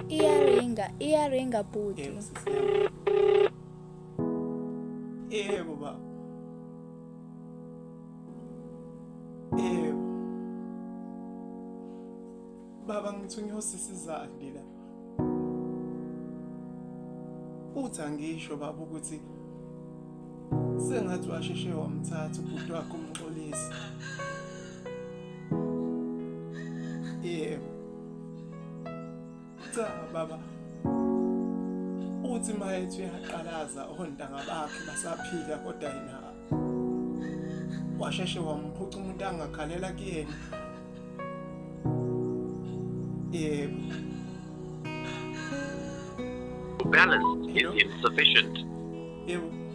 Iyaringa, iyaringa bhuti. Yebo sisi yami. Yebo baba. Yebo. Baba ngithunywe usisi Zandi la. Uthi angisho baba ukuthi sengathi washeshe wamthatha ubhuti wakhe umxolisi. Yebo. Cha baba. Uthi mayethi uyaqalaza ontanga bakhe basaphila kodwa yena washeshe wamphuca umuntu angakhalela kuyena. Yebo. Balance is insufficient. Yebo.